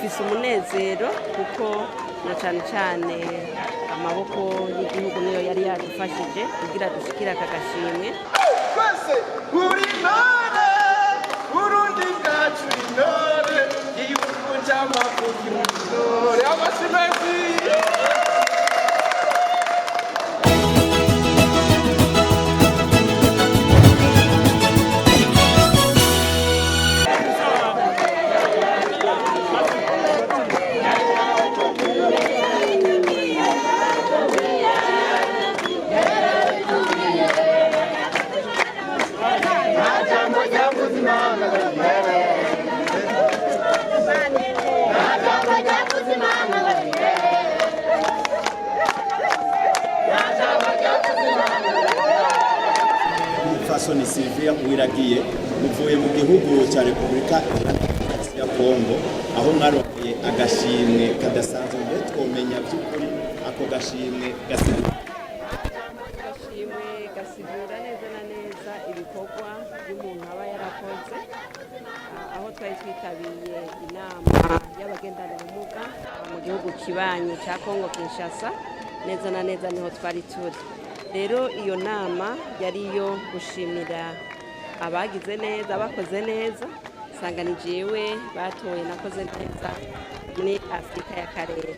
Dufise umunezero kuko na cane cane amaboko y'igihugu niyo yari yadufashije kugira dushikire aka gashimwe. Twese uri intore, Burundi bwacu intore, igihugu cy'amavukiro intore, amashyi menshi. Umupfasoni Sylvia Uwiragiye, muvuye mu gihugu cya Repubulika Iharanira ya Kongo, aho mwaronkeye agashimwe kadasanzwe. Mbe twomenya by'ukuri ako gashimwe gasigura? Agashimwe gasigura neza na neza ibikorwa by'umuntu aba yarakoze. Aho twari twitabiye inama y'abagendana ubumuga mu gihugu kibanyi cya Kongo Kinshasa, neza na neza niho twari turi. Rero iyo nama yari iyo gushimira abagize neza, abakoze neza. Usanga ni jewe batoye, nakoze neza muri Afurika y'akarere.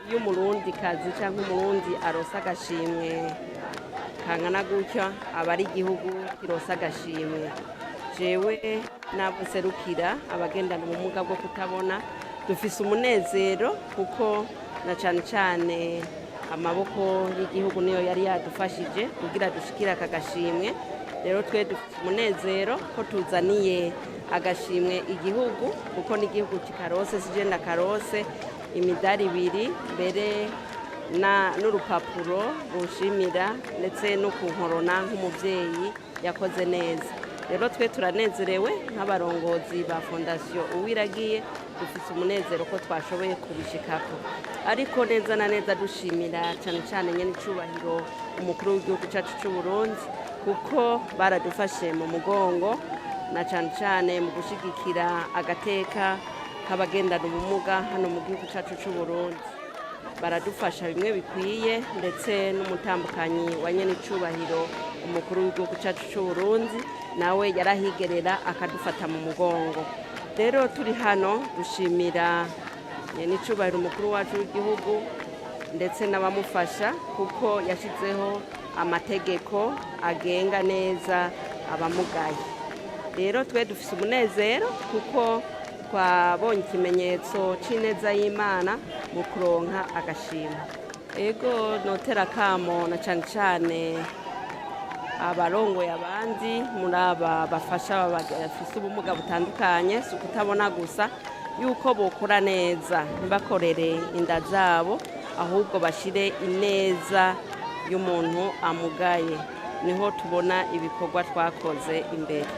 Iyo umurundi kazi cyangwa umurundi aronse agashimwe kangana gutya, aba ari igihugu kironse agashimwe. Jewe nabo nserukira, abagendana ubumuga bwo kutabona, dufise umunezero kuko na cane cane amaboko y'igihugu niyo yari yadufashije kugira dushikire aka gashimwe. Rero twe dufite umunezero ko tuzaniye agashimwe igihugu, kuko n'igihugu kikarose, sije ndakarose imidari ibiri mbere n'urupapuro rushimira, ndetse no kunkorona nk'umubyeyi yakoze neza. Rero twe turanezerewe nk'abarongozi ba Fondation Uwiragiye, dufite umunezero ko twashoboye kubishikako. Ariko neza na neza dushimira cyane cyane nyene icubahiro umukuru w'igihugu cyacu cy'u Burundi, kuko baradufashe mu mugongo na cyane cyane mu gushigikira agateka k'abagendana ubumuga hano mu gihugu cyacu cy'u Burundi. Baradufasha bimwe bikwiye, ndetse n'umutambukanyi wa nyene icubahiro umukuru w'igihugu cyacu cy'u Burundi nawe yarahigerera akadufata mu mugongo. Rero turi hano dushimira nyene icubahiro umukuru wacu w'igihugu ndetse n'abamufasha, kuko yashyizeho amategeko agenga neza abamugaye. Rero twe dufise umunezero kuko twabonye ikimenyetso c'ineza y'Imana mu kuronka agashimwe. Ego, notera kamo na cane cane abarongoye abandi muri aba bafasha bafise ubumuga butandukanye, si ukutabona gusa, yuko bokora neza, ntibakorere inda zabo, ahubwo bashire ineza y'umuntu amugaye, niho tubona ibikorwa twakoze imbere.